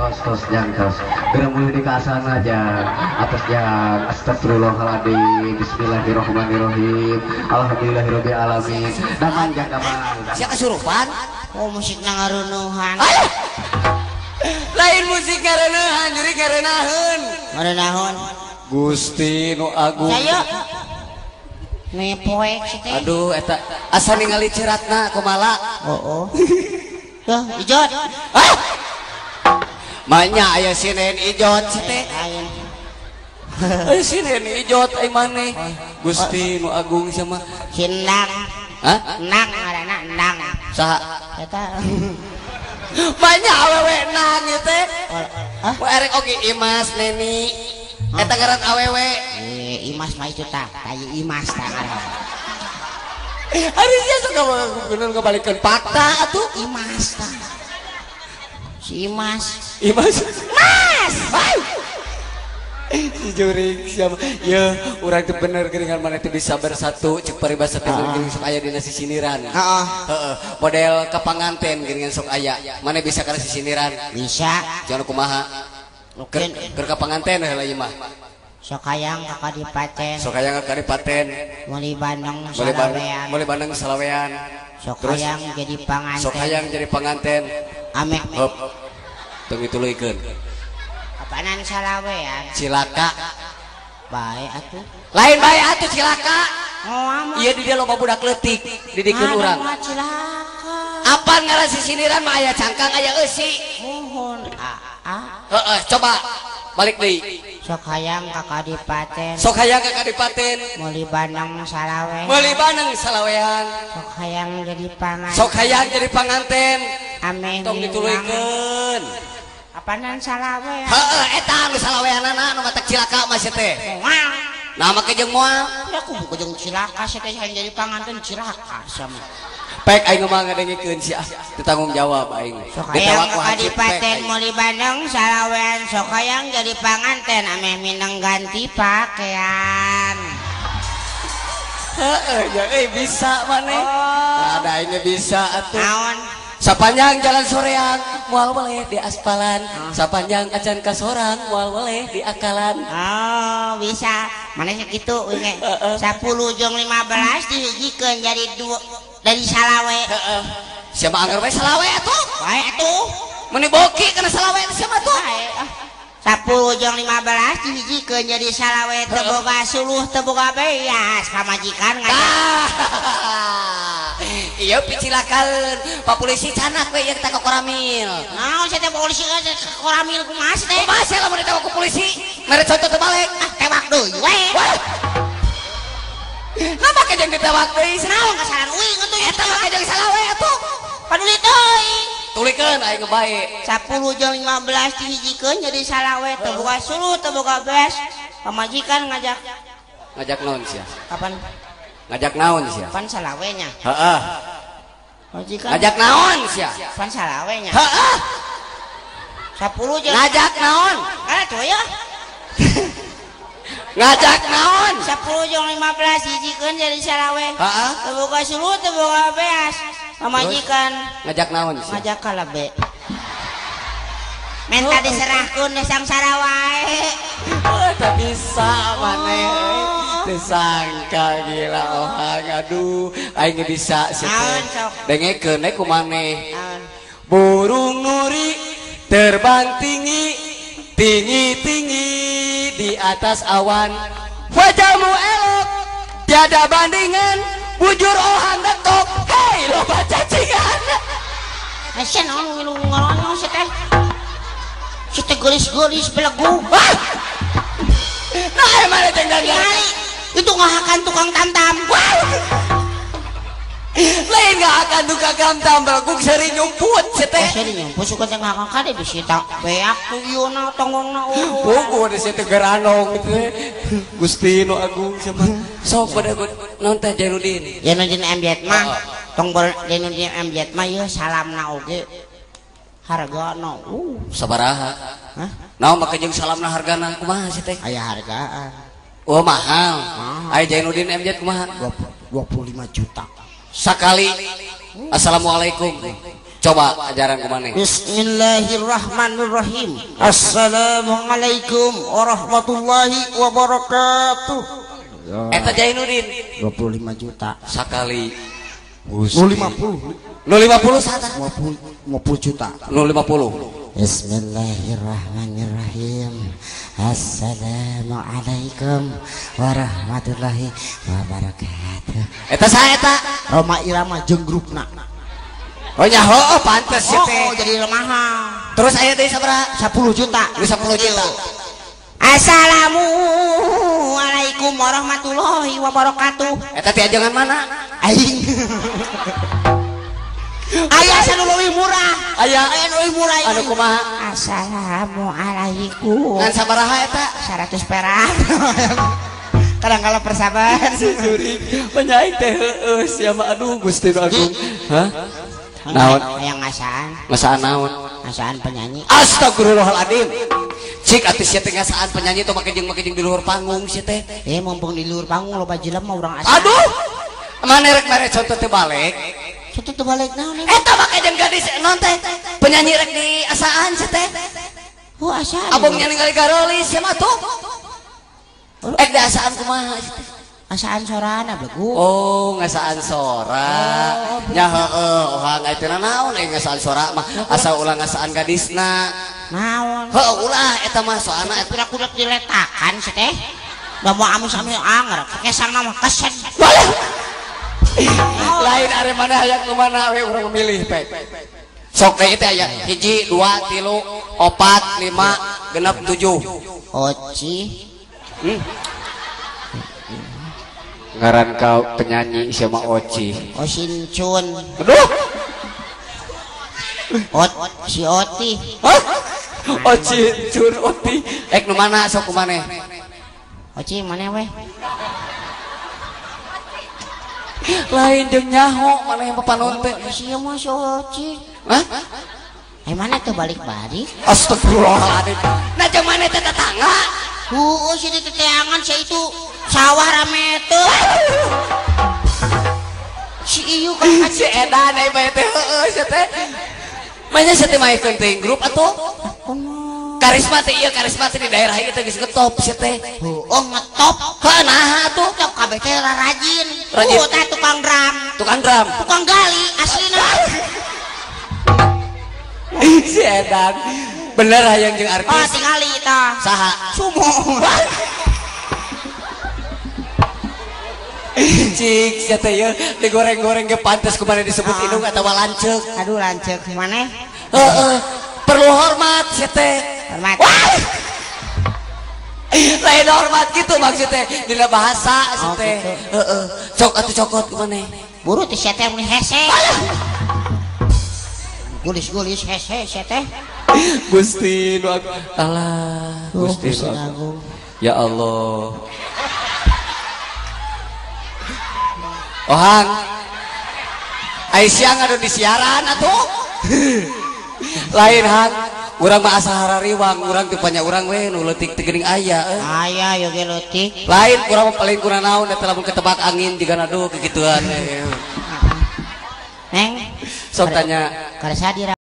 Tos jang tos. Geura mulih di kasana jang. Atos jang. Astagfirullahaladzim. Bismillahirrahmanirrahim. Alhamdulillahirabbil alamin. Damang jang damang. Sia kasurupan? Oh musikna ngareuneuhan. Lain musik ngareuneuhan, juri ngareunaheun. Ngareunaheun. Gusti nu agung. Saya nepoek si teh. Aduh eta asa ningali ceratna kumala. Oh. Tuh, ijot. Ah! Manya aya sinen ijot si teh. Aya sinen ijot ai maneh. Gusti nu agung sama. Si Endang. Hah? Endang ngaranna Endang. Saha? Eta. Manya awewe nang ieu teh. Hah? Erek oge Imas Neni. Eta ngaran awewe. Imas mah itu tah, tai Imas tah ngaran. Ari sia sok bener ngabalikeun fakta atuh. Imas tah. Si Imas. Imas. Mas. Si juring siapa? Ya, urang teh bener geuningan maneh teh bisa bersatu cek paribasa teh geuning sok aya dina sisiniran. Heeh. Heeh. Model kapanganten geuningan sok aya. Maneh bisa kana sisiniran? Bisa. Jangan kumaha? Keur kapanganten heula ieu mah. Sok hayang ka kadipaten. Sok hayang ka kadipaten. Meuli bandeng salawean. Meuli bandeng salawean. Sok hayang jadi panganten. Sok hayang jadi panganten. Ameh. Hop. Tong dituluykeun. Apanan salawean? Cilaka. Bae atuh. Lain bae atuh cilaka. Moal. Ieu di dieu loba budak leutik didikeun urang. Cilaka. Apan ngaran sisiniran mah aya cangkang aya eusi. Muhun. Heeh, coba balik deui. Sok hayang ka kadipaten. Sok hayang ka kadipaten. Meuli bandeng salawean. Meuli bandeng salawean. Sok hayang jadi panganten. Sok hayang jadi panganten. Ameh tong dituluykeun. Apanan salawean? Heeh, eta anu salaweanana anu matak cilaka mah sia teh. Moal. Nah make jeung moal. Ya kudu jeung cilaka sia teh hayang jadi panganten cilaka sama. Pek aing mah ngadengikeun sia teu tanggung jawab aing. Sok hayang ka kadipaten meuli bandeng salawean, sok hayang jadi panganten ameh mineng ganti pakaian. Heeh, ya euy bisa maneh. Oh. Ada aing bisa atuh. Naon? Sapanjang jalan soreang moal weleh di aspalan, sapanjang acan ka sorang moal weleh di akalan. Oh, bisa. Mana sakitu we. 10 jeung 15 dihijikeun jadi 2 dari salawe. Heeh. Siapa anggar bae salawe atuh? Bae atuh. Meuni boki kana salawe siapa tuh? Bae. 10 jeung 15 dihijikeun jadi salawe teu boga suluh teu boga beas pamajikan ngajak. Iya picilakeun. Pak polisi canak we ieu teh ka koramil. Naon sia teh polisi ka koramil kumaha sih teh? Kumaha sia lamun ditewak ku polisi? Mere contoh teu balik. Ah tewak deui we. Nah make jeung ditewak deui. Naon kasalahan uing atuh eta make jeung salawe atuh. Paduli teuing. Tulikeun aing bae. 10 jeung 15 dihijikeun jadi salawe teu boga suluh teu boga beas. Pamajikan ngajak. Ngajak naon sia? Kapan? Ngajak naon sia? Pan salawe nya. Heeh. Majikan. Ngajak naon sia? Pan salawe nya. Heeh. 10 jeung ngajak naon? Kana tuh ya. Ngajak naon? 10 jeung 15 hijikeun jadi salawe. Heeh. Teu boga suluh teu boga beas. Pamajikan ngajak naon sia? Ngajak kalebe. Menta diserahkeun sangsara wae. Oh, teu bisa maneh. Teu sangka gila ohang aduh aing bisa sia teh. Dengekeun we ku maneh. Burung nuri terbang tinggi tinggi tinggi di atas awan. Wajahmu elok tiada bandingan, bujur ohang detok. Hei loba cacingan. Asa naon ngilu ngoronyong sia teh? Si teh geulis-geulis belegu. Nah emang jeung ningali itu ngahakan tukang tamtam. Lain ngahakan tukang tamtam belegug seri nyumput si teh. Seri nyumput suka teh ngahakan kade bisi tak beak tuh ieu na tonggongna eueuh. Puguh di situ geranong teh. Gusti nu agung sama. Sok pada naon teh Jainuddin. Jainuddin MZ mah tong Jainuddin MZ mah ieu salamna oge hargana sabaraha? Hah? Naon make jeung salamna hargana kumaha sih teh? Aya hargaan. Oh mahal. Aya Jainuddin MZ kumaha? 25 juta. Sakali. Assalamualaikum. Coba ajaran ku maneh. Bismillahirrahmanirrahim. Assalamualaikum warahmatullahi wabarakatuh. Eta Jainuddin 25 juta sakali. 050. 050 sata. 50 juta. 050. Bismillahirrahmanirrahim. Assalamualaikum warahmatullahi wabarakatuh. Eta saha eta? Rhoma Irama jeung grupna. Oh nya heueuh pantes sih teh. Oh jadi mahal. Terus aya deui sabaraha? 10 juta. 10 juta. Assalamualaikum warahmatullahi wabarakatuh. Eta teh ajengan mana? Aing. Aya anu leuwih murah. Aya anu leuwih murah. Anu kumaha? Assalamualaikum. Ngan sabaraha eta? 100 perak. Kadang kala persahabatan si jurig penyaing teh heueuh sia mah aduh Gusti nu agung. Hah? Naon? Hayang ngasaan. Ngasaan naon? Ngasaan penyanyi. Astagfirullahaladzim. Cik atuh sia teh ngasaan penyanyi teh make jeung di luhur panggung sia teh. Mumpung di luhur panggung loba jelema urang asaan. Aduh. Mana rek mere contoh teh balik? Contoh teh balik naon? Eta make jeung gadis non teh. Penyanyi rek di asaan sia teh. Oh asaan. Abongnya ningali garolis sia mah tuh. Ek di asaan kumaha sia teh? Ngasaan sorana begu. Oh, ngasaan sora. Nya heueuh, ohang aya teh naon euy ngasaan sora mah. Asa ulah ngasaan gadisna. Naon? Heueuh ulah eta mah soalna eta pira kudu diletakan si teh. Da moal amis-amis anger, kesang mah kesen. Lain are mana hayang nu mana we urang memilih teh. Sok teh teh aya 1 2 3 4 5 6 7. Oci. Ngaran kau penyanyi sama Oci. Osin Cun. Aduh. Ot si Oti. Hah? Oci Cun Oti. Ek nu mana sok kumaneh? Oci mana weh? Lain jeung nyaho maneh papanon teh. Si mah si Oci. Hah? Eh mana tuh balik-balik? Astagfirullahaladzim. Nah jeung maneh teh tetangga. Heueuh si teteangan si itu sawah rame teh. Si ieu kan si edan ai bae teh heueuh sia teh. Manya sia teh maekeun teh grup atuh. Karisma teh ieu karisma teh di daerah ieu teh geus ngetop sia teh. Heueuh ngetop. Heuh naha atuh teh kabeh teh rajin. Rajin. Heueuh teh tukang drum. Tukang drum. Tukang gali aslina. Si edan. Bener hayang jeung artis. Oh tingali tah. Saha? Sumo. Cik sia teh ieu digoreng-goreng ge pantes kumaha disebut indung atawa lanceuk. Aduh lanceuk maneh? Heeh. Perlu hormat sia teh. Hormat. Lain hormat gitu maksudnya dina bahasa sia teh. Heeh. Cok atuh cokot kumaneh? Buru teh sia teh mun hese. Gulis-gulis hese sia teh. Gusti nu agung. Alah, Gusti nu agung. Ya Allah. Ohang. Ai siang anu di siaran atuh. Lain hang, urang mah asa harariwang, urang teh panya urang we nu leutik teh geuning aya. Aya yo ge leutik. Lain urang mah paling kurang naon eta lamun ketebak angin jiga aduh kegituan. Neng, sok tanya. Karesa